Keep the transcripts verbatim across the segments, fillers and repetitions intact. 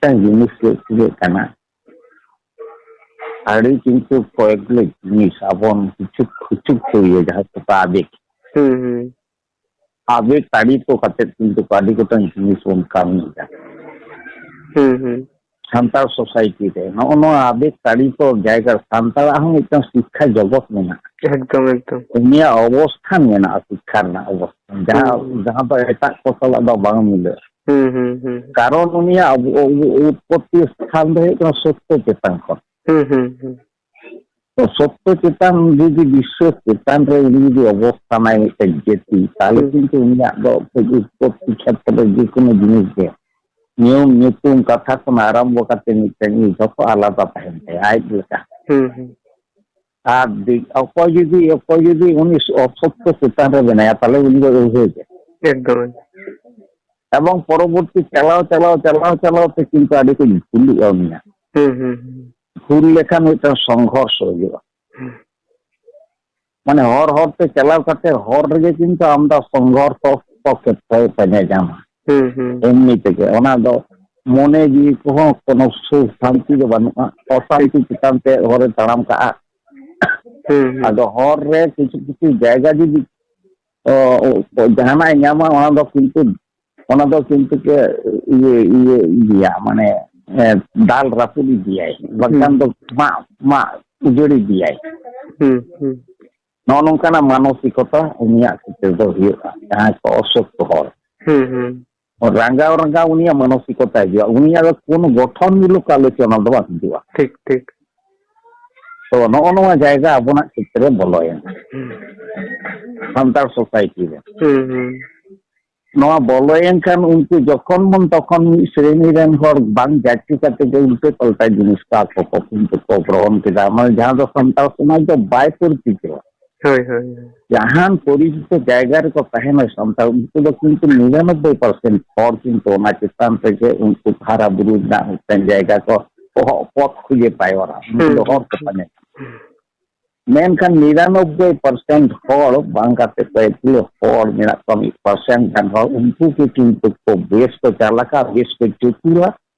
ᱢᱤᱫᱴᱟᱝ ᱡᱤᱱᱤᱥ ᱪᱮᱫ ᱪᱤᱠᱟᱹᱜ ᱠᱟᱱᱟ, ᱟᱹᱰᱤ ᱠᱤᱱᱛᱩ ᱠᱚᱭᱮᱠ ᱜᱩᱞᱳ ᱡᱤᱱᱤᱥ ᱟᱵᱚᱱ ᱠᱤᱪᱷᱩ ᱠᱤᱪᱷᱩ ᱠᱚ ᱤᱭᱟᱹ ᱡᱟᱦᱟᱸ ᱠᱚ ᱟᱵᱮᱜᱽ, ᱦᱩᱸ, ᱦᱩᱸ᱾ ᱟᱵᱮᱜᱽ ᱛᱟᱲᱤᱛ ᱠᱟᱛᱮ ᱠᱤᱱᱛᱩ ᱟᱹᱰᱤ ᱜᱚᱴᱟᱝ ᱡᱤᱱᱤᱥ ᱵᱚᱱ ᱠᱟᱹᱢᱤᱭᱮᱫᱟ᱾ ᱦᱩᱸ, ᱦᱩᱸ᱾ ᱥᱟᱱᱛᱟᱲ ᱥᱳᱥᱟᱭᱴᱤ ᱨᱮ ᱱᱚᱜᱼᱚ ᱱᱚᱣᱟ ᱟᱵᱮᱜᱽ ᱛᱟᱲᱤᱛ ᱡᱟᱭᱜᱟ ᱥᱟᱱᱛᱟᱲᱟᱜ ᱦᱚᱸ ᱢᱤᱫᱴᱟᱝ ᱥᱤᱠᱠᱷᱟ ᱡᱚᱜᱚᱛ ᱢᱮᱱᱟᱜᱼᱟ᱾ ᱮᱠᱫᱚᱢ, ᱮᱠᱫᱚᱢ᱾ ᱩᱱᱤᱭᱟᱜ ᱚᱵᱚᱥᱛᱷᱟᱱ ᱢᱮᱱᱟᱜᱼᱟ, ᱥᱤᱠᱠᱷᱟ ᱨᱮᱱᱟᱜ ᱚᱵᱚᱥᱛᱷᱟᱱ, ᱡᱟᱦᱟᱸ, ᱦᱩᱸ, ᱦᱩᱸ᱾ ᱡᱟᱦᱟᱸ ᱫᱚ ᱮᱴᱟᱜ ᱠᱚ ᱥᱟᱞᱟᱜ ᱫᱚ ᱵᱟᱝ ᱢᱤᱞᱟᱹᱜᱼᱟ᱾ ᱦᱩᱸ, ᱦᱩᱸ, ᱦᱩᱸ᱾ ᱠᱟᱨᱚᱱ ᱩᱱᱤᱭᱟᱜ ᱚᱵ-, ᱚᱵ-, ᱩᱛᱯᱚᱛᱛᱤ ᱥᱛᱷᱟᱱ ᱫᱚ ᱦᱩᱭᱩᱜ ᱠᱟᱱᱟ ᱥᱚᱛᱭᱚ ᱪᱮᱛᱟᱱ ᱠᱷᱚᱱ᱾ ᱦᱩᱸ, ᱦᱩᱸ, ᱦᱩᱸ᱾ ᱛᱚ ᱥᱚᱛᱭᱚ ᱪᱮᱛᱟᱱ ᱡᱩᱫᱤ ᱵᱤᱥᱥᱟᱹᱥ ᱪᱮᱛᱟᱱ ᱨᱮ ᱩᱱᱤ ᱡᱩᱫᱤ ᱚᱵᱚᱥᱛᱷᱟᱱᱟᱭ ᱢᱤᱫᱴᱮᱱ ᱡᱟᱹᱛᱤ, ᱛᱟᱦᱞᱮ, ᱦᱩᱸ, ᱠᱤᱱᱛᱩ ᱩᱱᱤᱭᱟᱜ ᱫᱚ ᱩᱛᱯᱚᱛᱛᱤ ᱠᱷᱮᱛᱨᱚ ᱨᱮ ᱡᱮᱠᱳᱱᱳ ᱡᱤᱱᱤᱥ ᱜᱮ ᱧᱩᱢ ᱧᱩᱛᱩᱢ ᱠᱟᱛᱷᱟ ᱠᱷᱚᱱ ᱟᱨᱟᱢᱵᱷᱚ ᱠᱟᱛᱮ ᱢᱤᱫᱴᱮᱱ ᱡᱷᱚᱛᱚ ᱟᱞᱟᱫᱟ ᱛᱟᱦᱮᱱ ᱛᱟᱭᱟ ᱟᱡ ᱞᱮᱠᱟ᱾ ᱦᱩᱸ, ᱦᱩᱸ᱾ ᱟᱨ ᱫᱤ-, ᱚᱠᱚᱭ ᱡᱩᱫᱤ, ᱚᱠᱚᱭ ᱡᱩᱫᱤ ᱩᱱᱤ ᱚᱥᱚᱛᱭᱚ ᱪᱮᱛᱟᱱ ᱨᱮ ᱢᱮᱱᱟᱭᱟ, ᱛᱟᱦᱞᱮ ᱩᱱᱤ ᱫᱚ ᱟᱹᱣᱦᱟᱹ ᱜᱮ᱾ ᱮᱠᱫᱚᱢ᱾ ᱮᱵᱚᱝ ᱯᱚᱨᱚᱵᱚᱨᱛᱤ ᱪᱟᱞᱟᱣ, ᱪᱟᱞᱟᱣ, ᱪᱟᱞᱟᱣ, ᱪᱟᱞᱟᱣ ᱛᱮ ᱠᱤᱱᱛᱩ ᱟᱹᱰᱤ ᱠᱚ ᱵᱷᱩᱞᱩᱜᱼᱟ ᱩᱱᱤᱭᱟᱜ᱾ ᱦᱩᱸ, ᱦᱩᱸ, ᱦᱩᱸ᱾ ᱵᱷᱩᱞ ᱞᱮᱠᱷᱟᱱ ᱢᱤᱫᱴᱟᱝ ᱥᱚᱝᱜᱷᱚᱨᱥᱚ ᱦᱩᱭᱩᱜᱼᱟ᱾ ᱦᱩᱸ᱾ ᱢᱟᱱᱮ ᱦᱚᱨ ᱦᱚᱨ ᱛᱮ ᱪᱟᱞᱟᱣ ᱠᱟᱛᱮ ᱦᱚᱨ ᱨᱮᱜᱮ ᱠᱤᱱᱛᱩ ᱟᱢᱫᱟ ᱥᱚᱝᱜᱷᱚᱨᱥᱚ ᱠᱚ ᱠᱷᱮᱛᱨᱚᱭ ᱯᱟᱸᱡᱟ ᱧᱟᱢᱟ᱾ ᱦᱩᱸ, ᱦᱩᱸ᱾ ᱮᱢᱱᱤ ᱛᱮᱜᱮ ᱚᱱᱟ ᱫᱚ ᱢᱚᱱᱮ ᱡᱤᱣᱤ ᱠᱚᱦᱚᱸ ᱠᱳᱱᱳ ᱥᱩᱠ ᱥᱟᱱᱛᱤ ᱫᱚ ᱵᱟᱹᱱᱩᱜᱼᱟ, ᱚᱥᱟᱱᱛᱤ ᱪᱮᱛᱟᱱ ᱛᱮ ᱦᱚᱨᱮ ᱛᱟᱲᱟᱢ ᱠᱟᱜᱼᱟ᱾ ᱦᱩᱸ, ᱦᱩᱸ᱾ ᱟᱫᱚ ᱦᱚᱨ ᱨᱮ ᱠᱤᱪᱷᱩ ᱠᱤᱪᱷᱩ ᱡᱟᱭᱜᱟ ᱡᱩᱫᱤ, ᱚ, ᱚ, ᱡᱟᱦᱟᱱᱟᱜ ᱮ ᱧᱟᱢᱟ, ᱚᱱᱟ ᱫᱚ ᱠᱤᱱᱛᱩ, ᱚᱱᱟ ᱫᱚ ᱠᱤᱱᱛᱩ ᱠᱮ ᱤᱭᱟᱹ, ᱤᱭᱟᱹ, ᱤᱭᱟᱹ, ᱢᱟᱱᱮ, ᱮ, ᱫᱟᱞ ᱨᱟᱹᱯᱩᱫ ᱤᱫᱤᱭᱟᱭ, ᱵᱟᱝᱠᱷᱟᱱ ᱦᱩᱸ᱾ ᱫᱚ ᱢᱟᱜ, ᱢᱟᱜ ᱩᱡᱟᱹᱲ ᱤᱫᱤᱭᱟᱭ᱾ ᱦᱩᱸ, ᱦᱩᱸ᱾ ᱱᱚᱜᱼᱚ ᱱᱚᱝᱠᱟᱱᱟᱜ ᱢᱟᱱᱚᱥᱤᱠᱚᱛᱟ ᱩᱱᱤᱭᱟᱜ ᱠᱷᱮᱛᱨᱮ ᱫᱚ ᱦᱩᱭᱩᱜᱼᱟ, ᱡᱟᱦᱟᱸᱭ ᱠᱚ ᱚᱥᱚᱠᱛᱚ ᱦᱚᱲ᱾ ᱦᱩᱸ, ᱦᱩᱸ᱾ ᱨᱟᱸᱜᱟᱣ ᱨᱟᱸᱜᱟᱣ ᱩᱱᱤᱭᱟᱜ ᱢᱟᱱᱚᱥᱤᱠᱚᱛᱟ ᱦᱤᱡᱩᱜᱼᱟ, ᱩᱱᱤᱭᱟᱜ ᱫᱚ ᱠᱳᱱᱳ ᱜᱚᱴᱷᱚᱱ ᱢᱩᱞᱚᱠ ᱟᱞᱳᱪᱚᱱᱟ ᱫᱚ ᱵᱟᱝ ᱦᱤᱡᱩᱜᱼᱟ᱾ ᱴᱷᱤᱠ, ᱴᱷᱤᱠ᱾ ᱛᱚ ᱱᱚᱜᱼᱚ ᱱᱚᱣᱟ ᱡᱟᱭᱜᱟ ᱟᱵᱚᱱᱟᱜ ᱠᱷᱮᱛᱨᱮ ᱵᱚᱞᱚᱭᱮᱱᱟ᱾ ᱦᱩᱸ᱾ ᱥᱟᱱᱛᱟᱲ ᱥᱳᱥᱟᱭᱴᱤ ᱨᱮ᱾ ᱦᱩᱸ, ᱦᱩᱸ᱾ ᱱᱚᱣᱟ ᱵᱚᱞᱚᱭᱮᱱ ᱠᱷᱟᱱ ᱩᱱᱠᱩ ᱡᱚᱠᱷᱚᱱ ᱵᱚᱱ ᱛᱚᱠᱷᱚᱱ ᱢᱤᱫ ᱥᱨᱮᱱᱤ ᱨᱮᱱ ᱦᱚᱲ ᱵᱟᱝ ᱡᱟᱹᱪᱤ ᱠᱟᱛᱮ ᱜᱮ ᱩᱞᱴᱟᱹ ᱯᱟᱞᱴᱟ ᱡᱤᱱᱤᱥ ᱠᱚ ᱟᱠᱚ ᱠᱚ ᱠᱤᱱᱛᱩ ᱠᱚ ᱜᱨᱚᱦᱚᱱ ᱠᱮᱫᱟ, ᱢᱟᱱᱮ ᱡᱟᱦᱟᱸ ᱫᱚ ᱥᱟᱱᱛᱟᱲ ᱥᱚᱢᱟᱡᱽ ᱫᱚ ᱵᱟᱭ ᱯᱚᱨᱤᱪᱤᱛᱚ᱾ ᱦᱳᱭ, ᱦᱳᱭ, ᱦᱳᱭ᱾ ᱡᱟᱦᱟᱱ ᱯᱚᱨᱤᱪᱤᱛᱚ ᱡᱟᱭᱜᱟ ᱨᱮᱠᱚ ᱛᱟᱦᱮᱱᱟ ᱥᱟᱱᱛᱟᱲ, ᱩᱱᱠᱩ ᱫᱚ ᱠᱤᱱᱛᱩ ᱱᱤᱨᱟᱱᱚᱵᱵᱳᱭ ᱯᱟᱨᱥᱮᱱᱴ ᱦᱚᱲ ᱠᱤᱱᱛᱩ ᱚᱱᱟ ᱪᱮᱛᱟᱱ ᱨᱮᱜᱮ ᱩᱱᱠᱩ ᱦᱟᱨᱟ ᱵᱩᱨᱩ ᱨᱮᱱᱟᱜ ᱢᱤᱫᱴᱟᱝ ᱡᱟᱭᱜᱟ ᱠᱚ ᱯᱚᱦᱚᱜ ᱯᱚᱛ ᱠᱷᱩᱸᱡᱮ ᱯᱟᱭᱚᱨᱟ, ᱩᱱᱠᱩ ᱦᱩᱸ, ᱫᱚ ᱦᱚᱲ ᱦᱩᱸ, ᱠᱚ ᱦᱩᱸ᱾ ᱯᱟᱸᱡᱟᱭᱟ᱾ ᱢᱮᱱᱠᱷᱟᱱ ᱱᱤᱨᱟᱱᱚᱵᱵᱳᱭ ᱯᱟᱨᱥᱮᱱᱴ ᱦᱚᱲ ᱵᱟᱝ ᱠᱟᱛᱮ ᱠᱚᱭᱮᱠ ᱜᱩᱞᱳ ᱦᱚᱲ ᱢᱮᱱᱟᱜ ᱠᱚᱣᱟ, ᱢᱤᱫ ᱯᱟᱨᱥᱮᱱᱴ ᱜᱟᱱ ᱦᱚᱲ, ᱩᱱᱠᱩ ᱜᱮ ᱠᱤᱱᱛᱩ ᱠᱚ ᱵᱮᱥ ᱠᱚ ᱪᱟᱞᱟᱠᱟ, ᱵᱮᱥ ᱠᱚ ᱪᱩᱛᱩᱨᱟ,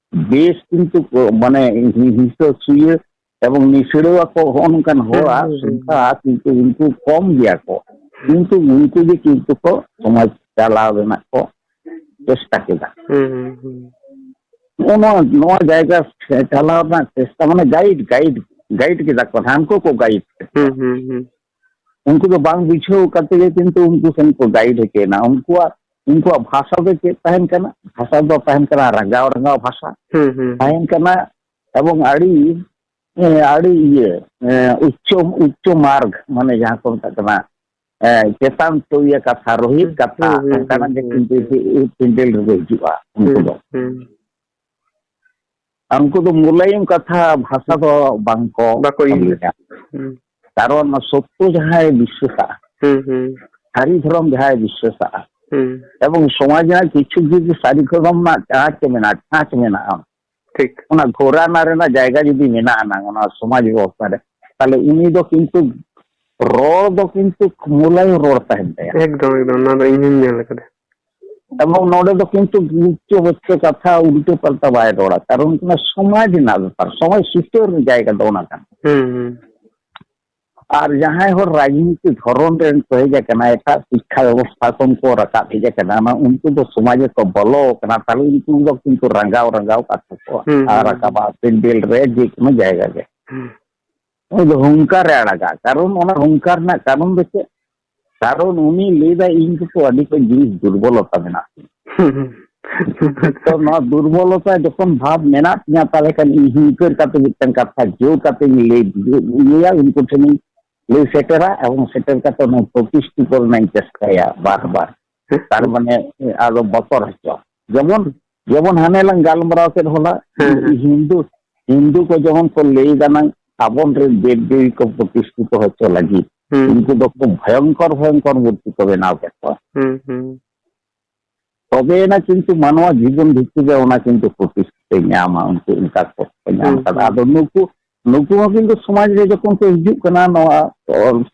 ᱵᱮᱥ ᱠᱤᱱᱛᱩ ᱠᱚ, ᱢᱟᱱᱮ, ᱦᱤ-, ᱦᱤᱸᱥᱟᱹ ᱥᱩᱭᱟᱹ ᱮᱵᱚᱝ ᱱᱤᱥᱲᱟᱹᱣ ᱟᱠᱚ ᱦᱚᱸᱜᱼᱚ ᱱᱚᱝᱠᱟᱱ ᱦᱩᱸ, ᱦᱚᱲᱟᱜ ᱦᱩᱸ, ᱦᱩᱸ, ᱥᱚᱝᱠᱷᱟ ᱠᱤᱱᱛᱩ ᱩᱱᱠᱩ ᱠᱚᱢ ᱜᱮᱭᱟ ᱠᱚ᱾ ᱦᱩᱸ᱾ ᱠᱤᱱᱛᱩ ᱩᱱᱠᱩ ᱜᱮ ᱠᱤᱱᱛᱩ ᱠᱚ ᱥᱚᱢᱟᱡᱽ ᱪᱟᱞᱟᱣ ᱨᱮᱱᱟᱜ ᱠᱚ ᱪᱮᱥᱴᱟ ᱠᱮᱫᱟ᱾ ᱦᱩᱸ, ᱦᱩᱸ, ᱦᱩᱸ᱾ ᱱᱚᱜᱼᱚ ᱱᱚᱣᱟ, ᱱᱚᱣᱟ ᱡᱟᱭᱜᱟ ᱪᱟᱞᱟᱣ ᱨᱮᱱᱟᱜ ᱪᱮᱥᱴᱟ, ᱢᱟᱱᱮ, ᱜᱟᱭᱤᱰ, ᱜᱟᱭᱤᱰ, ᱜᱟᱭᱤᱰ ᱠᱮᱫᱟ ᱠᱚ, ᱦᱟᱱᱠᱩ ᱠᱚ ᱜᱟᱭᱤᱰ ᱠᱮᱫ ᱠᱚᱣᱟ᱾ ᱦᱩᱸ, ᱦᱩᱸ, ᱦᱩᱸ᱾ ᱩᱱᱠᱩ ᱫᱚ ᱵᱟᱝ ᱵᱩᱡᱷᱟᱹᱣ ᱠᱟᱛᱮ ᱜᱮ ᱠᱤᱱᱛᱩ ᱩᱱᱠᱩ ᱥᱮᱱ ᱠᱚ ᱜᱟᱭᱤᱰ ᱦᱚᱪᱚᱭᱮᱱᱟ᱾ ᱩᱱᱠᱩᱣᱟᱜ, ᱩᱱᱠᱩᱣᱟᱜ ᱵᱷᱟᱥᱟ ᱫᱚ ᱪᱮᱫ ᱛᱟᱦᱮᱱ ᱠᱟᱱᱟ? ᱵᱷᱟᱥᱟ ᱫᱚ ᱛᱟᱦᱮᱱ ᱠᱟᱱᱟ ᱨᱟᱸᱜᱟᱣ, ᱨᱟᱸᱜᱟᱣ ᱵᱷᱟᱥᱟ ᱦᱩᱸ, ᱦᱩᱸ, ᱦᱩᱸ᱾ ᱛᱟᱦᱮᱱ ᱠᱟᱱᱟ᱾ ᱮᱵᱚᱝ ᱟᱹᱰᱤ, ᱮ, ᱟᱹᱰᱤ ᱤᱭᱟᱹ, ᱮ, ᱩᱪᱪᱚ, ᱩᱪᱪᱚ ᱢᱟᱨᱜᱽ, ᱢᱟᱱᱮ ᱡᱟᱦᱟᱸ ᱠᱚ ᱢᱮᱛᱟᱜ ᱠᱟᱱᱟ, ᱮ, ᱪᱮᱛᱟᱱ ᱛᱩᱭᱟ ᱠᱟᱛᱷᱟ, ᱨᱳᱦᱤᱛ ᱦᱩᱸ, ᱠᱟᱛᱷᱟ, ᱦᱩᱸ, ᱦᱩᱸ, ᱚᱱᱠᱟᱱᱟᱜ ᱦᱩᱸ, ᱜᱮ ᱦᱩᱸ, ᱠᱤᱱᱛᱩ ᱦᱩᱸ᱾ ᱯᱤᱸᱰᱮᱞ ᱨᱮᱫᱚ ᱦᱤᱡᱩᱜᱼᱟ ᱩᱱᱠᱩ ᱦᱩᱸ, ᱫᱚ᱾ ᱦᱩᱸ᱾ ᱟᱨ ᱩᱱᱠᱩ ᱫᱚ ᱢᱩᱞᱟᱭᱚᱢ ᱠᱟᱛᱷᱟ ᱵᱷᱟᱥᱟ ᱫᱚ ᱵᱟᱝ ᱠᱚ ᱵᱟᱠᱚ ᱤᱭᱩᱡᱟ᱾ ᱠᱟᱹᱢᱤᱭᱟ᱾ ᱦᱩᱸ᱾ ᱠᱟᱨᱚᱱ ᱥᱚᱛᱭᱚ ᱡᱟᱦᱟᱸᱭ ᱵᱤᱥᱣᱟᱥᱟᱜᱼᱟ, ᱦᱩᱸ, ᱦᱩᱸ᱾ ᱥᱟᱹᱨᱤ ᱫᱷᱚᱨᱚᱢ ᱡᱟᱦᱟᱸᱭ ᱵᱤᱥᱣᱟᱥᱟᱜᱼᱟ, ᱦᱩᱸ᱾ ᱮᱵᱚᱝ ᱥᱚᱢᱟᱡᱽ ᱨᱮᱱᱟᱜ ᱠᱤᱪᱷᱩ ᱡᱩᱫᱤ ᱥᱟᱹᱨᱤ ᱫᱷᱚᱨᱚᱢ ᱨᱮᱱᱟᱜ ᱪᱟᱸᱪ ᱢᱮᱱᱟᱜᱼᱟ, ᱪᱷᱟᱸᱪ ᱢᱮᱱᱟᱜᱼᱟ, ᱴᱷᱤᱠ᱾ ᱚᱱᱟ ᱜᱷᱚᱨᱟᱱᱟ ᱨᱮᱱᱟᱜ ᱡᱟᱭᱜᱟ ᱡᱩᱫᱤ ᱢᱮᱱᱟᱜᱼᱟ ᱱᱟᱝ ᱚᱱᱟ ᱥᱚᱢᱟᱡᱽ ᱵᱮᱵᱚᱥᱛᱷᱟ ᱨᱮ, ᱛᱟᱦᱞᱮ ᱩᱱᱤ ᱫᱚ ᱠᱤᱱᱛᱩ ᱨᱚᱲ ᱫᱚ ᱠᱤᱱᱛᱩ ᱢᱩᱞᱟᱭᱚᱢ ᱨᱚᱲ ᱛᱟᱦᱮᱱ ᱛᱟᱭᱟ᱾ ᱮᱠᱫᱚᱢ, ᱮᱠᱫᱚᱢ, ᱚᱱᱟ ᱫᱚ ᱤᱧ ᱦᱚᱧ ᱧᱮᱞ ᱟᱠᱟᱫᱟ᱾ ᱮᱵᱚᱝ ᱱᱚᱰᱮ ᱫᱚ ᱠᱤᱱᱛᱩ ᱩᱪᱪᱚ ᱵᱚᱪᱪᱚ ᱠᱟᱛᱷᱟ ᱩᱞᱴᱟᱹ ᱯᱟᱞᱴᱟ ᱵᱟᱭ ᱨᱚᱲᱟ, ᱠᱟᱨᱚᱱ ᱠᱟᱱᱟ ᱥᱚᱢᱟᱡᱽ ᱨᱮᱱᱟᱜ ᱵᱮᱯᱟᱨ, ᱥᱚᱢᱟᱡᱽ ᱥᱩᱥᱟᱹᱨ ᱡᱟᱭᱜᱟ ᱫᱚ ᱚᱱᱟ ᱠᱟᱱᱟ᱾ ᱦᱩᱸ, ᱦᱩᱸ᱾ ᱟᱨ ᱡᱟᱦᱟᱸᱭ ᱦᱚᱲ ᱨᱟᱡᱽᱱᱤᱛᱤ ᱫᱷᱚᱨᱚᱢ ᱨᱮᱱ ᱠᱚ ᱦᱮᱡ ᱟᱠᱟᱱᱟ, ᱮᱴᱟᱜ ᱥᱤᱠᱠᱷᱟ ᱵᱮᱵᱚᱥᱛᱷᱟ ᱠᱷᱚᱱ ᱠᱚ ᱨᱟᱠᱟᱵ ᱦᱮᱡ ᱟᱠᱟᱱᱟ, ᱚᱱᱟ ᱩᱱᱠᱩ ᱫᱚ ᱥᱚᱢᱟᱡᱽ ᱨᱮᱠᱚ ᱵᱚᱞᱚ ᱟᱠᱟᱱᱟ, ᱛᱟᱦᱞᱮ ᱩᱱᱠᱩ ᱫᱚ ᱠᱤᱱᱛᱩ ᱨᱟᱸᱜᱟᱣ ᱨᱟᱸᱜᱟᱣ ᱠᱟᱛᱷᱟ ᱠᱚ ᱦᱩᱸ, ᱦᱩᱸ, ᱨᱟᱠᱟᱵᱟ, ᱯᱮᱱᱰᱮᱞ ᱨᱮ, ᱡᱮᱠᱳᱱᱳ ᱡᱟᱭᱜᱟ ᱜᱮ᱾ ᱦᱩᱸ᱾ ᱩᱱᱤ ᱫᱚ ᱦᱩᱝᱠᱟᱨ ᱮ ᱟᱲᱟᱜᱟ᱾ ᱠᱟᱨᱚᱱ, ᱚᱱᱟ ᱦᱩᱝᱠᱟᱨ ᱨᱮᱱᱟᱜ ᱠᱟᱨᱚᱱ ᱫᱚ ᱪᱮᱫ? ᱠᱟᱨᱚᱱ ᱩᱱᱤ ᱞᱟᱹᱭ ᱫᱟᱭ, "ᱤᱧ ᱫᱚᱠᱚ ᱟᱹᱰᱤ ᱠᱚ ᱡᱤᱱᱤᱥ ᱫᱩᱨᱵᱚᱞᱚᱛᱟ ᱢᱮᱱᱟᱜ ᱛᱤᱧᱟ᱾" ᱛᱚ ᱱᱚᱣᱟ ᱫᱩᱨᱵᱚᱞᱚᱛᱟ ᱡᱚᱠᱷᱚᱱ ᱵᱷᱟᱵᱽ ᱢᱮᱱᱟᱜ ᱛᱤᱧᱟ, ᱛᱟᱦᱞᱮ ᱠᱷᱟᱱ ᱤᱧ ᱦᱩᱝᱠᱟᱹᱨ ᱠᱟᱛᱮ ᱢᱤᱫᱴᱟᱝ ᱠᱟᱛᱷᱟ ᱡᱳᱨ ᱠᱟᱛᱮ ᱤᱧ ᱞᱟᱹᱭ, ᱤᱭᱟᱹᱭᱟ, ᱩᱱᱠᱩ ᱴᱷᱮᱱᱤᱧ ᱞᱟᱹᱭ ᱥᱮᱴᱮᱨᱟ, ᱮᱵᱚᱝ ᱥᱮᱴᱮᱨ ᱠᱟᱛᱮ ᱚᱱᱟ ᱯᱨᱚᱛᱤᱥᱴᱷᱤᱛ ᱨᱮᱱᱟᱜ ᱤᱧ ᱪᱮᱥᱴᱟᱭᱟ ᱵᱟᱨ ᱵᱟᱨ᱾ ᱛᱟᱨ ᱢᱟᱱᱮ ᱟᱫᱚ ᱵᱚᱛᱚᱨ ᱦᱚᱪᱚ᱾ ᱡᱮᱢᱚᱱ, ᱡᱮᱢᱚᱱ ᱦᱟᱱᱮ ᱞᱟᱝ ᱜᱟᱞᱢᱟᱨᱟᱣ ᱠᱮᱫ ᱦᱚᱞᱟ, ᱦᱮᱸ, ᱦᱮᱸ᱾ ᱦᱤᱱᱫᱩ, ᱦᱤᱱᱫᱩ ᱠᱚ ᱡᱮᱢᱚᱱ ᱠᱚ ᱞᱟᱹᱭ ᱮᱫᱟ ᱱᱟᱝ ᱟᱵᱚᱱ ᱨᱮᱱ ᱫᱮᱵ ᱫᱮᱵᱤ ᱠᱚ ᱯᱨᱚᱛᱤᱥᱴᱷᱤᱛ ᱦᱚᱪᱚ ᱞᱟᱹᱜᱤᱫ, ᱦᱩᱸ᱾ ᱩᱱᱠᱩ ᱫᱚ ᱠᱷᱩᱵ ᱵᱷᱚᱭᱚᱝᱠᱚᱨ, ᱵᱷᱚᱭᱚᱝᱠᱚᱨ ᱢᱩᱨᱛᱤ ᱠᱚ ᱵᱮᱱᱟᱣ ᱠᱮᱫ ᱠᱚᱣᱟ᱾ ᱦᱩᱸ, ᱦᱩᱸ᱾ ᱛᱚᱵᱮᱭᱮᱱᱟ ᱠᱤᱱᱛᱩ ᱢᱟᱱᱣᱟ ᱡᱤᱵᱚᱱ ᱵᱷᱤᱛᱤᱨ ᱨᱮ ᱚᱱᱟ ᱠᱤᱱᱛᱩ ᱯᱨᱚᱛᱤᱥᱴᱷᱤᱛ ᱧᱟᱢᱟ, ᱩᱱᱠᱩ ᱚᱱᱠᱟ ᱠᱚ ᱧᱟᱢ ᱦᱩᱸ, ᱠᱟᱫᱟ᱾ ᱦᱩᱸ᱾ ᱟᱫᱚ ᱱᱩᱠᱩ, ᱱᱩᱠᱩ ᱦᱚᱸ ᱠᱤᱱᱛᱩ ᱥᱚᱢᱟᱡᱽ ᱨᱮ ᱡᱚᱠᱷᱚᱱ ᱠᱚ ᱦᱤᱡᱩᱜ ᱠᱟᱱᱟ, ᱱᱚᱣᱟ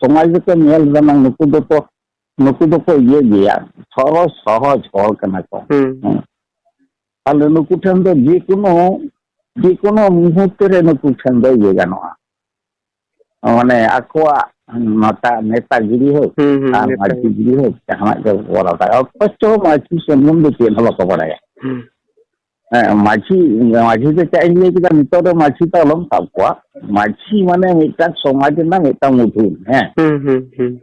ᱥᱚᱢᱟᱡᱽ ᱨᱮᱠᱚ ᱧᱮᱞ ᱮᱫᱟ, ᱱᱩᱠᱩ ᱫᱚᱠᱚ, ᱱᱩᱠᱩ ᱫᱚᱠᱚ ᱤᱭᱟᱹ ᱜᱮᱭᱟ, ᱥᱚᱦᱚᱡ, ᱥᱚᱦᱚᱡ ᱦᱚᱲ ᱠᱟᱱᱟ ᱠᱚ᱾ ᱦᱩᱸ᱾ ᱦᱮᱸ᱾ ᱛᱟᱦᱞᱮ ᱱᱩᱠᱩ ᱴᱷᱮᱱ ᱫᱚ ᱡᱮᱠᱳᱱᱳ, ᱡᱮᱠᱳᱱᱳ ᱢᱩᱦᱩᱨᱛᱚ ᱨᱮ ᱱᱩᱠᱩ ᱴᱷᱮᱱ ᱫᱚ ᱤᱭᱟᱹ ᱜᱟᱱᱚᱜᱼᱟ, ᱢᱟᱱᱮ ᱟᱠᱚᱣᱟᱜ ᱱᱮᱛᱟ, ᱱᱮᱛᱟᱜᱤᱨᱤ ᱦᱳᱠ ᱦᱩᱸ, ᱦᱩᱸ, ᱟᱨ ᱱᱮᱛᱟ᱾ ᱢᱟᱹᱡᱷᱤ ᱜᱤᱨᱤ ᱦᱳᱠ, ᱡᱟᱦᱟᱱᱟᱜ ᱜᱮ ᱠᱚᱨᱟᱣ ᱫᱟᱲᱮᱭᱟᱜᱼᱟ᱾ ᱚᱛᱷᱚᱪᱚ ᱢᱟᱹᱡᱷᱤ ᱥᱚᱢᱵᱚᱱᱫᱷᱮ ᱪᱮᱫ ᱦᱚᱸ ᱵᱟᱠᱚ ᱵᱟᱲᱟᱭᱟ᱾ ᱦᱩᱸ᱾ ᱦᱮᱸ, ᱢᱟᱹᱡᱷᱤ, ᱢᱟᱹᱡᱷᱤ ᱫᱚ ᱪᱮᱫ ᱤᱧ ᱞᱟᱹᱭ ᱠᱮᱫᱟ, ᱱᱤᱛᱚᱜ ᱫᱚ ᱢᱟᱹᱡᱷᱤ ᱫᱚ ᱟᱞᱚᱢ ᱥᱟᱵ ᱠᱚᱣᱟ᱾ ᱢᱟᱹᱡᱷᱤ ᱢᱟᱱᱮ ᱢᱤᱫᱴᱟᱝ ᱥᱚᱢᱟᱡᱽ ᱨᱮᱱᱟᱜ ᱢᱤᱫᱴᱟᱝ ᱢᱩᱴᱷᱟᱹᱱ, ᱦᱮᱸ᱾ ᱦᱩᱸ, ᱦᱩᱸ, ᱦᱩᱸ᱾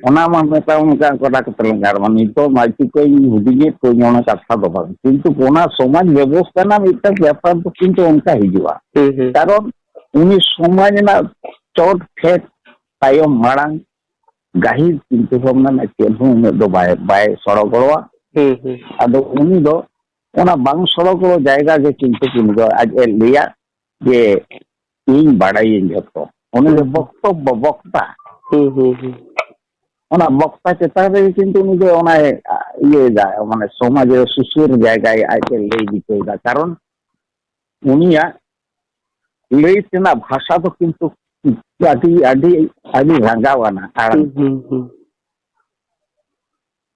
ᱚᱱᱟ ᱢᱟ ᱢᱤᱫᱴᱟᱝ ᱚᱱᱠᱟ ᱠᱚᱴᱟ ᱠᱚ ᱛᱮᱞᱮ ᱜᱟᱲ ᱢᱟ᱾ ᱱᱤᱛᱚᱜ ᱢᱟᱹᱡᱷᱤ ᱠᱚᱧ ᱦᱩᱰᱤᱧᱮᱫ ᱠᱚᱣᱟᱧ, ᱚᱱᱟ ᱠᱟᱛᱷᱟ ᱫᱚ ᱵᱟᱝ, ᱠᱤᱱᱛᱩ ᱚᱱᱟ ᱥᱚᱢᱟᱡᱽ ᱵᱮᱵᱚᱥᱛᱷᱟ ᱨᱮᱱᱟᱜ ᱢᱤᱫᱴᱟᱝ ᱵᱮᱯᱟᱨ ᱫᱚ ᱠᱤᱱᱛᱩ ᱚᱱᱠᱟ ᱦᱤᱡᱩᱜᱼᱟ᱾ ᱦᱩᱸ, ᱦᱩᱸ᱾ ᱠᱟᱨᱚᱱ ᱩᱱᱤ ᱥᱚᱢᱟᱡᱽ ᱨᱮᱱᱟᱜ ᱪᱚᱴ ᱯᱷᱮᱰ ᱛᱟᱭᱚᱢ ᱢᱟᱲᱟᱝ ᱜᱟᱹᱦᱤᱨ ᱪᱤᱱᱛᱟᱹ ᱵᱷᱟᱵᱽᱱᱟ ᱨᱮᱱᱟᱜ ᱪᱮᱫ ᱦᱚᱸ ᱩᱱᱟᱹᱜ ᱫᱚ ᱵᱟᱭ, ᱵᱟᱭ ᱥᱚᱲᱚ ᱜᱚᱲᱚᱣᱟ᱾ ᱦᱩᱸ, ᱦᱩᱸ᱾ ᱟᱫᱚ ᱩᱱᱤ ᱫᱚ ᱚᱱᱟ ᱵᱟᱝ ᱥᱚᱲᱚ ᱜᱚᱲᱚ ᱡᱟᱭᱜᱟ ᱜᱮ ᱠᱤᱱᱛᱩ ᱩᱱᱤ ᱫᱚ ᱟᱡ ᱮ ᱞᱟᱹᱭᱟ ᱡᱮ, "ᱤᱧ ᱵᱟᱲᱟᱭᱟᱹᱧ ᱡᱷᱚᱛᱚ᱾" ᱩᱱᱤ ᱫᱚ ᱦᱩᱸ᱾ ᱵᱚᱠᱛᱚᱵᱵᱚ, ᱵᱚᱠᱛᱟ᱾ ᱦᱩᱸ, ᱦᱩᱸ, ᱦᱩᱸ᱾ ᱚᱱᱟ ᱵᱚᱠᱛᱟ ᱪᱮᱛᱟᱱ ᱨᱮᱜᱮ ᱠᱤᱱᱛᱩ ᱩᱱᱤ ᱫᱚ ᱚᱱᱟᱭ ᱤᱭᱟᱹᱭᱮᱫᱟ, ᱢᱟᱱᱮ ᱥᱚᱢᱟᱡᱽ ᱨᱮ ᱥᱩᱥᱟᱹᱨ ᱡᱟᱭᱜᱟᱭ ᱟᱡ ᱮ ᱞᱟᱹᱭ ᱵᱤᱪᱟᱹᱨ ᱮᱫᱟ᱾ ᱠᱟᱨᱚᱱ ᱩᱱᱤᱭᱟᱜ ᱞᱟᱹᱭ ᱛᱮᱱᱟᱜ ᱵᱷᱟᱥᱟ ᱫᱚ ᱠᱤᱱᱛᱩ ᱟᱹᱰᱤ, ᱟᱹᱰᱤ, ᱟᱹᱰᱤ ᱨᱟᱸᱜᱟᱣᱟᱱᱟ᱾ ᱟᱨ ᱦᱩᱸ, ᱦᱩᱸ, ᱦᱩᱸ᱾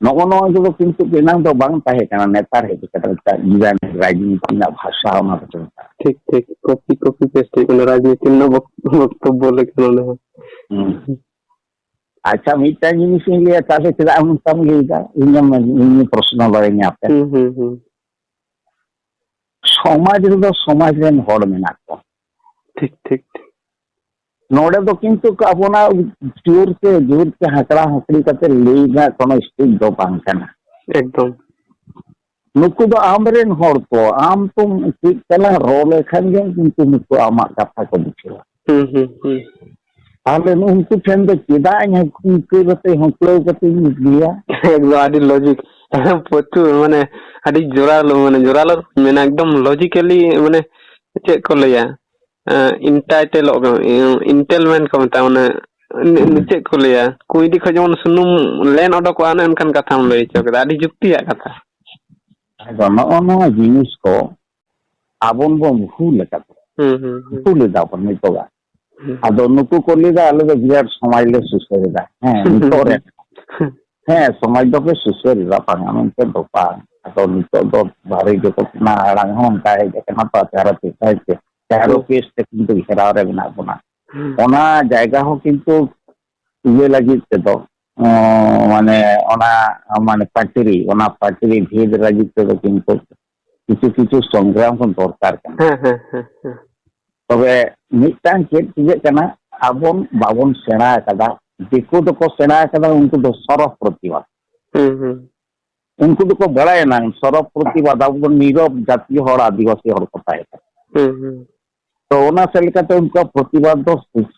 ᱱᱚᱜᱼᱚ ᱱᱚᱣᱟ ᱠᱚᱫᱚ ᱠᱤᱱᱛᱩ ᱮᱱᱟᱝ ᱫᱚ ᱵᱟᱝ ᱛᱟᱦᱮᱸ ᱠᱟᱱᱟ, ᱱᱮᱛᱟᱨ ᱦᱮᱡ ᱠᱟᱛᱮ ᱢᱤᱫᱴᱟᱝ ᱤᱨᱟᱱ ᱨᱟᱡᱽᱱᱤᱛᱤ ᱨᱮᱱᱟᱜ ᱵᱷᱟᱥᱟ ᱚᱱᱟ ᱠᱚ ᱢᱮᱛᱟᱜᱼᱟ᱾ ᱴᱷᱤᱠ, ᱴᱷᱤᱠ᱾ Copy, copy paste ᱦᱩᱭᱩᱜ ᱠᱟᱱᱟ ᱨᱟᱡᱽᱱᱤᱛᱤ ᱨᱮᱱᱟᱜ ᱵᱚᱠ-, ᱵᱚᱠᱛᱚᱵᱵᱚ ᱞᱮᱠᱟ ᱱᱚᱰᱮ ᱦᱚᱸ᱾ ᱦᱩᱸ᱾ ᱟᱪᱪᱷᱟ, ᱢᱤᱫᱴᱟᱝ ᱡᱤᱱᱤᱥ ᱤᱧ ᱞᱟᱹᱭᱟ, ᱛᱟᱦᱞᱮ ᱪᱮᱫᱟᱜ ᱮᱢ ᱚᱱᱠᱟᱢ ᱞᱟᱹᱭᱫᱟ? ᱤᱧᱮᱢ, ᱤᱧ ᱯᱨᱚᱥᱱᱚ ᱫᱟᱲᱮᱧᱟ ᱟᱯᱮ᱾ ᱦᱩᱸ, ᱦᱩᱸ, ᱦᱩᱸ᱾ ᱥᱚᱢᱟᱡᱽ ᱨᱮᱫᱚ ᱥᱚᱢᱟᱡᱽ ᱨᱮᱱ ᱦᱚᱲ ᱢᱮᱱᱟᱜ ᱠᱚᱣᱟ᱾ ᱴᱷᱤᱠ, ᱴᱷᱤᱠ, ᱴᱷᱤᱠ᱾ ᱱᱚᱰᱮ ᱫᱚ ᱠᱤᱱᱛᱩ ᱟᱵᱚᱱᱟᱜ ᱡᱳᱨ ᱛᱮ, ᱡᱳᱨ ᱛᱮ ᱦᱟᱸᱠᱲᱟ ᱦᱟᱸᱠᱲᱤ ᱠᱟᱛᱮ ᱞᱟᱹᱭ ᱨᱮᱱᱟᱜ ᱠᱳᱱᱳ stage ᱫᱚ ᱵᱟᱝ ᱠᱟᱱᱟ᱾ ᱮᱠᱫᱚᱢ᱾ ᱱᱩᱠᱩ ᱫᱚ ᱟᱢᱨᱮᱱ ᱦᱚᱲ ᱠᱚ, ᱟᱢ ᱛᱚ ᱪᱮᱫ ᱪᱟᱞᱟᱜ ᱨᱚᱲ ᱞᱮᱠᱷᱟᱱ ᱜᱮ ᱠᱤᱱᱛᱩ ᱱᱩᱠᱩ ᱟᱢᱟᱜ ᱠᱟᱛᱷᱟ ᱠᱚ ᱵᱩᱡᱷᱟᱹᱣᱟ᱾ ᱦᱩᱸ, ᱦᱩᱸ, ᱦᱩᱸ᱾ ᱛᱟᱦᱞᱮ ᱱᱩᱠᱩ ᱴᱷᱮᱱ ᱫᱚ ᱪᱮᱫᱟᱜ ᱤᱧ ᱦᱟᱹᱠᱩ ᱠᱟᱛᱮ ᱦᱟᱹᱠᱲᱟᱹᱣ ᱠᱟᱛᱮ ᱤᱧ ᱤᱫᱤᱭᱟ? ᱮᱠᱫᱚᱢ ᱟᱹᱰᱤ logic᱾ ᱯᱨᱚᱪᱩᱨ ᱢᱟᱱᱮ ᱟᱹᱰᱤ ᱡᱚᱨᱟ ᱞᱚ-, ᱢᱟᱱᱮ ᱡᱚᱨᱟ ᱞᱚ-, ᱢᱮᱱᱟ ᱮᱠᱫᱚᱢ logically ᱢᱟᱱᱮ ᱪᱮᱫ ᱠᱚ ᱞᱟᱹᱭᱟ? ᱮᱸ, entitle-ᱚᱜ ᱠᱟᱱᱟ, entitlement ᱠᱚ ᱢᱮᱛᱟᱜᱼᱟ, ᱚᱱᱮ, ᱪᱮᱫ ᱠᱚ ᱞᱟᱹᱭᱟ, ᱠᱩᱸᱭᱰᱤ ᱠᱷᱚᱱ ᱡᱮᱢᱚᱱ ᱥᱩᱱᱩᱢ ᱞᱮᱱ ᱚᱰᱚᱠᱚᱜᱼᱟ, ᱚᱱᱮ ᱚᱱᱠᱟᱱ ᱠᱟᱛᱷᱟᱢ ᱞᱟᱹᱭ ᱦᱚᱪᱚ ᱠᱮᱫᱟ, ᱟᱹᱰᱤ ᱡᱩᱠᱛᱤᱭᱟᱜ ᱠᱟᱛᱷᱟ᱾ ᱟᱫᱚ ᱱᱚᱜᱼᱚ ᱱᱚᱣᱟ ᱡᱤᱱᱤᱥ ᱠᱚ ᱟᱵᱚ ᱵᱚᱱ ᱵᱷᱩᱞ ᱟᱠᱟᱫᱟ, ᱦᱩᱸ, ᱦᱩᱸ, ᱦᱩᱸ᱾ ᱵᱷᱩᱞ ᱮᱫᱟ ᱵᱚᱱ ᱱᱤᱛᱚᱜᱟᱜ᱾ ᱦᱩᱸ᱾ ᱟᱫᱚ ᱱᱩᱠᱩ ᱠᱚ ᱞᱟᱹᱭᱫᱟ, "ᱟᱞᱮ ᱫᱚ ᱵᱤᱨᱟᱴ ᱥᱚᱢᱟᱡᱽ ᱞᱮ ᱥᱩᱥᱟᱹᱨ ᱮᱫᱟ᱾" ᱦᱮᱸ, ᱱᱤᱛᱚᱜ ᱨᱮ᱾ ᱦᱮᱸ, ᱥᱚᱢᱟᱡᱽ ᱫᱚᱯᱮ ᱥᱩᱥᱟᱹᱨ ᱮᱫᱟ, ᱵᱟᱝᱟ ᱢᱮᱱᱛᱮ ᱫᱚ ᱵᱟᱝ᱾ ᱟᱫᱚ ᱱᱤᱛᱚᱜ ᱫᱚ ᱵᱷᱟᱨᱚᱛ ᱡᱚᱜᱚᱛ ᱨᱮᱱᱟᱜ ᱟᱲᱟᱝ ᱦᱚᱸ ᱚᱱᱠᱟ ᱦᱮᱡ ᱟᱠᱟᱱᱟ ᱛᱚ, ᱛᱮᱨᱚ ᱯᱤᱥ, ᱦᱮᱸ ᱥᱮ? ᱛᱮᱨᱚ ᱦᱩᱸ᱾ ᱯᱤᱥ ᱛᱮ ᱠᱤᱱᱛᱩ ᱜᱷᱮᱨᱟᱣ ᱨᱮ ᱢᱮᱱᱟᱜ ᱵᱚᱱᱟ᱾ ᱦᱩᱸ᱾ ᱚᱱᱟ ᱡᱟᱭᱜᱟ ᱦᱚᱸ ᱠᱤᱱᱛᱩ ᱤᱭᱟᱹ ᱞᱟᱹᱜᱤᱫ ᱛᱮᱫᱚ, ᱚ, ᱢᱟᱱᱮ ᱚᱱᱟ, ᱢᱟᱱᱮ ᱯᱟᱹᱪᱨᱤ, ᱚᱱᱟ ᱯᱟᱹᱪᱨᱤ ᱵᱷᱮᱫ ᱞᱟᱹᱜᱤᱫ ᱛᱮᱫᱚ ᱠᱤᱱᱛᱩ ᱠᱤᱪᱷᱩ ᱠᱤᱪᱷᱩ ᱥᱚᱝᱜᱨᱟᱢ ᱦᱚᱸ ᱫᱚᱨᱠᱟᱨ ᱠᱟᱱᱟ᱾ ᱦᱮᱸ, ᱦᱮᱸ, ᱦᱮᱸ, ᱦᱮᱸ᱾ ᱛᱚᱵᱮ ᱢᱤᱫᱴᱟᱝ ᱪᱮᱫ ᱪᱤᱠᱟᱹᱜ ᱠᱟᱱᱟ, ᱟᱵᱚ ᱵᱟᱵᱚᱱ ᱥᱮᱬᱟ ᱟᱠᱟᱫᱟ, ᱫᱤᱠᱩ ᱫᱚᱠᱚ ᱥᱮᱬᱟ ᱟᱠᱟᱫᱟ, ᱩᱱᱠᱩ ᱫᱚ ᱥᱚᱨᱚᱥ ᱯᱨᱚᱛᱤᱵᱟᱫ᱾ ᱦᱩᱸ, ᱦᱩᱸ᱾ ᱩᱱᱠᱩ ᱫᱚᱠᱚ ᱵᱟᱲᱟᱭᱟ ᱱᱟᱝ, ᱥᱚᱨᱚᱥ ᱯᱨᱚᱛᱤᱵᱟᱫ, ᱟᱵᱚ ᱫᱚ ᱱᱤᱨᱚᱵ ᱡᱟᱹᱛᱤ ᱦᱚᱲ, ᱟᱹᱫᱤᱵᱟᱹᱥᱤ ᱦᱚᱲ ᱠᱚ ᱛᱟᱦᱮᱸ ᱠᱟᱱᱟ᱾ ᱦᱩᱸ, ᱦᱩᱸ᱾ ᱛᱚ ᱚᱱᱟ ᱥᱮᱫ ᱞᱮᱠᱟᱛᱮ ᱩᱱᱠᱩᱣᱟᱜ ᱯᱨᱚᱛᱤᱵᱟᱫ ᱫᱚ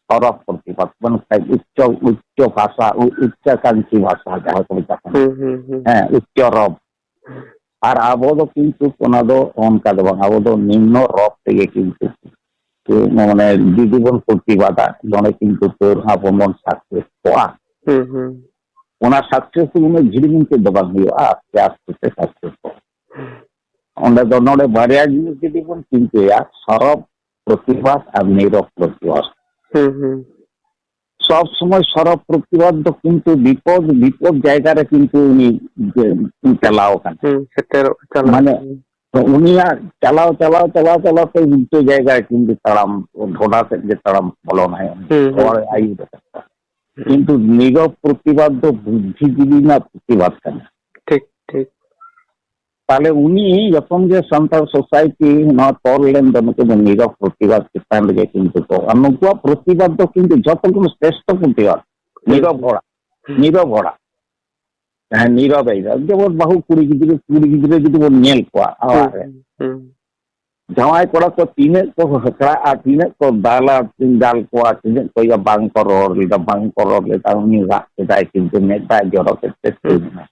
ᱥᱚᱨᱚᱥ ᱯᱨᱚᱛᱤᱵᱟᱫ, ᱢᱟᱱᱮ ᱩᱪᱪᱚ, ᱩᱪᱪᱚ ᱵᱷᱟᱥᱟ, ᱩ-, ᱩᱪᱪᱟᱠᱟᱝᱠᱷᱤ ᱵᱷᱟᱥᱟ ᱡᱟᱦᱟᱸ ᱠᱚ ᱢᱮᱛᱟᱜ ᱠᱟᱱᱟ᱾ ᱦᱩᱸ, ᱦᱩᱸ, ᱦᱩᱸ᱾ ᱦᱮᱸ, ᱩᱪᱪᱚ ᱨᱚᱵ᱾ ᱟᱨ ᱟᱵᱚ ᱫᱚ ᱠᱤᱱᱛᱩ ᱚᱱᱟ ᱫᱚ ᱚᱱᱠᱟ ᱫᱚ ᱵᱟᱝ, ᱟᱵᱚ ᱫᱚ ᱱᱤᱢᱱᱚ ᱨᱚᱵ ᱛᱮᱜᱮ ᱠᱤᱱᱛᱩ ᱢᱟᱱᱮ ᱡᱩᱫᱤ ᱵᱚᱱ ᱯᱨᱚᱛᱤᱵᱟᱫᱟ, ᱱᱚᱰᱮ ᱠᱤᱱᱛᱩ ᱛᱟᱹᱣ ᱨᱮᱦᱚᱸ ᱟᱵᱚ ᱵᱚᱱ ᱥᱟᱠᱥᱮᱥ ᱠᱚᱜᱼᱟ᱾ ᱦᱩᱸ, ᱦᱩᱸ᱾ ᱚᱱᱟ ᱥᱟᱠᱥᱮᱥ ᱫᱚ ᱩᱱᱟᱹᱜ ᱡᱷᱤᱲᱢᱤᱧ ᱛᱮᱫ ᱫᱚ ᱵᱟᱝ ᱦᱩᱭᱩᱜᱼᱟ, ᱟᱥᱛᱮ ᱟᱥᱛᱮ ᱛᱮ ᱥᱟᱠᱥᱮᱥ ᱠᱚᱜᱼᱟ᱾ ᱚᱸᱰᱮ ᱫᱚ ᱱᱚᱰᱮ ᱵᱟᱨᱭᱟ ᱡᱤᱱᱤᱥ ᱡᱩᱫᱤ ᱵᱚᱱ ᱪᱤᱱᱛᱟᱹᱭᱟ, ᱥᱚᱨᱚᱵ ᱯᱨᱚᱛᱤᱵᱟᱫ ᱟᱨ ᱱᱤᱨᱚᱵ ᱯᱨᱚᱛᱤᱵᱟᱫ᱾ ᱦᱩᱸ, ᱦᱩᱸ᱾ ᱥᱚᱵ ᱥᱚᱢᱚᱭ ᱥᱚᱨᱚᱵ ᱯᱨᱚᱛᱤᱵᱟᱫ ᱫᱚ ᱠᱤᱱᱛᱩ ᱵᱤᱯᱚᱫ, ᱵᱤᱯᱚᱫ ᱡᱟᱭᱜᱟ ᱨᱮ ᱠᱤᱱᱛᱩ ᱩᱱᱤ ᱡᱮ ᱪᱟᱞᱟᱣ ᱟᱠᱟᱱᱟ᱾ ᱦᱩᱸ, ᱥᱮᱴᱮᱨᱚᱜ, ᱪᱟᱞᱟᱜ ᱢᱟᱱᱮ ᱠᱟᱱᱟ᱾ ᱛᱚ ᱩᱱᱤᱭᱟᱜ ᱪᱟᱞᱟᱣ, ᱪᱟᱞᱟᱣ, ᱪᱟᱞᱟᱣ, ᱪᱟᱞᱟᱣ ᱛᱮ ᱩᱞᱴᱟᱹ ᱡᱟᱭᱜᱟ ᱨᱮ ᱠᱤᱱᱛᱩ ᱛᱟᱲᱟᱢ, ᱰᱷᱚᱰᱟ ᱥᱮᱫ ᱜᱮ ᱛᱟᱲᱟᱢ ᱵᱚᱞᱚᱱᱟᱭ᱾ ᱦᱩᱸ, ᱦᱩᱸ, ᱦᱚᱲ ᱦᱩᱸ᱾ ᱟᱹᱭᱩᱨ ᱟᱠᱟᱫ ᱠᱚᱣᱟ᱾ ᱦᱩᱸ᱾ ᱠᱤᱱᱛᱩ ᱱᱤᱨᱚᱵ ᱯᱨᱚᱛᱤᱵᱟᱫ ᱫᱚ ᱵᱩᱫᱽᱫᱷᱤᱡᱤᱵᱤ ᱨᱮᱱᱟᱜ ᱯᱨᱚᱛᱤᱵᱟᱫ ᱠᱟᱱᱟ᱾ ᱴᱷᱤᱠ, ᱴᱷᱤᱠ᱾ ᱛᱟᱦᱞᱮ ᱩᱱᱤ ᱡᱚᱠᱷᱚᱱ ᱜᱮ ᱥᱟᱱᱛᱟᱲ ᱥᱳᱥᱟᱭᱴᱤ ᱱᱚᱣᱟ ᱛᱚᱞ ᱞᱮᱱ ᱫᱚ, ᱱᱩᱠᱩ ᱫᱚ ᱱᱤᱨᱚᱵ ᱯᱨᱚᱛᱤᱵᱟᱫ ᱪᱮᱛᱟᱱ ᱨᱮᱜᱮ ᱠᱤᱱᱛᱩ ᱠᱚ, ᱟᱨ ᱱᱩᱠᱩᱣᱟᱜ ᱯᱨᱚᱛᱤᱵᱟᱫ ᱫᱚ ᱠᱤᱱᱛᱩ ᱡᱷᱚᱛᱚ ᱠᱷᱚᱱ ᱥᱨᱮᱥᱴᱷᱚ ᱯᱨᱚᱛᱤᱵᱟᱫ, ᱦᱩᱸ, ᱱᱤᱨᱚᱵ ᱦᱩᱸ᱾ ᱦᱚᱲᱟᱜ, ᱦᱩᱸ᱾ ᱱᱤᱨᱚᱵ ᱦᱚᱲᱟᱜ᱾ ᱡᱟᱦᱟᱸᱭ ᱱᱤᱨᱚᱵ ᱮ, ᱡᱮᱢᱚᱱ ᱵᱟᱹᱦᱩ ᱠᱩᱲᱤ ᱜᱤᱫᱽᱨᱟᱹ, ᱠᱩᱲᱤ ᱜᱤᱫᱽᱨᱟᱹ ᱡᱩᱫᱤ ᱵᱚᱱ ᱧᱮᱞ ᱠᱚᱣᱟ ᱦᱩᱸ, ᱚᱲᱟᱜ ᱨᱮ, ᱦᱩᱸ, ᱦᱩᱸ᱾ ᱡᱟᱶᱟᱭ ᱠᱚᱲᱟ ᱠᱚ ᱛᱤᱱᱟᱹᱜ ᱠᱚ ᱦᱟᱠᱲᱟᱜᱼᱟ, ᱛᱤᱱᱟᱹᱜ ᱠᱚ ᱫᱟᱞᱟ, ᱫᱟᱞ ᱠᱚᱣᱟ, ᱛᱤᱱᱟᱹᱜ ᱠᱚ ᱤᱭᱟᱹ ᱵᱟᱝ ᱠᱚ ᱨᱚᱲ ᱞᱮᱫᱟ, ᱵᱟᱝ ᱠᱚ ᱨᱚᱲ ᱞᱮᱫᱟ, ᱩᱱᱤ ᱨᱟᱜ ᱠᱮᱫᱟᱭ, ᱠᱤᱱᱛᱩ ᱢᱮᱫ ᱫᱟᱜ ᱡᱚᱨᱚ ᱠᱮᱫ ᱛᱮ ᱦᱩᱸ᱾ ᱛᱷᱤᱨ ᱮᱱᱟᱭ᱾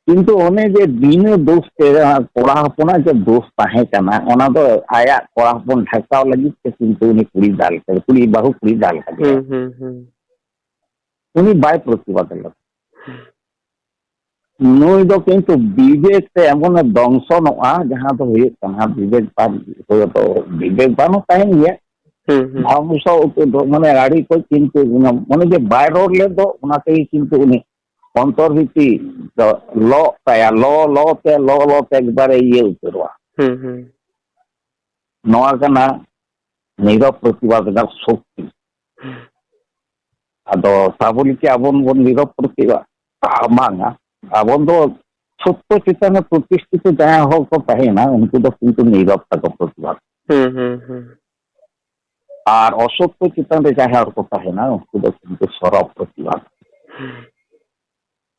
ᱠᱤᱱᱛᱩ ᱚᱱᱮ ᱡᱮ ᱵᱤᱱᱟᱹ ᱫᱳᱥ ᱛᱮ ᱠᱚᱲᱟ ᱦᱚᱯᱚᱱᱟᱜ ᱡᱮ ᱫᱳᱥ ᱛᱟᱦᱮᱸ ᱠᱟᱱᱟ, ᱚᱱᱟ ᱫᱚ ᱟᱭᱟᱜ ᱠᱚᱲᱟ ᱦᱚᱯᱚᱱ ᱰᱷᱟᱠᱟᱣ ᱞᱟᱹᱜᱤᱫ ᱛᱮ ᱠᱤᱱᱛᱩ ᱩᱱᱤ ᱠᱩᱲᱤ ᱫᱟᱞ ᱠᱮᱫᱮ, ᱠᱩᱲᱤ ᱵᱟᱹᱦᱩ ᱠᱩᱲᱤ ᱫᱟᱞ ᱠᱮᱫᱮᱭᱟ᱾ ᱦᱩᱸ, ᱦᱩᱸ, ᱦᱩᱸ᱾ ᱩᱱᱤ ᱵᱟᱭ ᱯᱨᱚᱛᱤᱵᱟᱫ ᱞᱮᱫᱟ᱾ ᱱᱩᱭ ᱫᱚ ᱠᱤᱱᱛᱩ ᱵᱤᱵᱮᱠ ᱛᱮ ᱮᱢᱚᱱᱮ ᱫᱚᱝᱥᱚᱱᱚᱜᱼᱟ, ᱡᱟᱦᱟᱸ ᱫᱚ ᱦᱩᱭᱩᱜ ᱠᱟᱱᱟ ᱵᱤᱵᱮᱠ ᱵᱟᱝ, ᱦᱩᱭ ᱫᱚ ᱵᱤᱵᱮᱠ ᱵᱟᱝ ᱦᱚᱸ ᱛᱟᱦᱮᱱ ᱜᱮᱭᱟ᱾ ᱦᱩᱸ, ᱦᱩᱸ᱾ ᱫᱷᱚᱝᱥᱚ ᱩᱛᱟᱹᱨ ᱫᱚ, ᱢᱟᱱᱮ ᱟᱹᱰᱤ ᱠᱚ ᱠᱤᱱᱛᱩ ᱚᱱᱟ, ᱚᱱᱮ ᱡᱮ ᱵᱟᱭ ᱨᱚᱲ ᱞᱮᱫ ᱫᱚ, ᱚᱱᱟ ᱛᱮᱜᱮ ᱠᱤᱱᱛᱩ ᱩᱱᱤ ᱚᱱᱛᱚᱨ ᱵᱷᱤᱛᱤ ᱫᱚ ᱞᱚᱜ ᱛᱟᱭᱟ, ᱞᱚ ᱞᱚ ᱛᱮ, ᱞᱚ ᱞᱚ ᱛᱮ ᱮᱠᱵᱟᱨᱮ ᱤᱭᱟᱹ ᱩᱛᱟᱹᱨᱚᱜᱼᱟ᱾ ᱦᱩᱸ, ᱦᱩᱸ᱾ ᱱᱚᱣᱟ ᱠᱟᱱᱟ ᱱᱤᱨᱚᱵ ᱯᱨᱚᱛᱤᱵᱟᱫ ᱨᱮᱱᱟᱜ ᱥᱚᱠᱛᱤ᱾ ᱦᱩᱸ᱾ ᱟᱫᱚ ᱥᱟᱵᱚᱱ ᱠᱤ ᱟᱵᱚᱱ ᱵᱚᱱ ᱱᱤᱨᱚᱵ ᱯᱨᱚᱛᱤᱵᱟᱫ? ᱵᱟᱝᱟ᱾ ᱟᱵᱚᱱ ᱫᱚ ᱥᱚᱛᱭᱚ ᱪᱮᱛᱟᱱ ᱨᱮ ᱯᱨᱚᱛᱤᱥᱴᱷᱤᱛ ᱡᱟᱦᱟᱸᱭ ᱦᱚᱲ ᱠᱚ ᱛᱟᱦᱮᱱᱟ, ᱩᱱᱠᱩ ᱫᱚ ᱠᱤᱱᱛᱩ ᱱᱤᱨᱚᱵ ᱛᱟᱠᱚ ᱯᱨᱚᱛᱤᱵᱟᱫ᱾ ᱦᱩᱸ, ᱦᱩᱸ, ᱦᱩᱸ᱾ ᱟᱨ ᱚᱥᱚᱛᱭᱚ ᱪᱮᱛᱟᱱ ᱨᱮ ᱡᱟᱦᱟᱸᱭ ᱦᱚᱲ ᱠᱚ ᱛᱟᱦᱮᱱᱟ, ᱩᱱᱠᱩ ᱫᱚ ᱠᱤᱱᱛᱩ ᱥᱚᱨᱚᱵ ᱯᱨᱚᱛᱤᱵᱟᱫ᱾ ᱦᱩᱸ᱾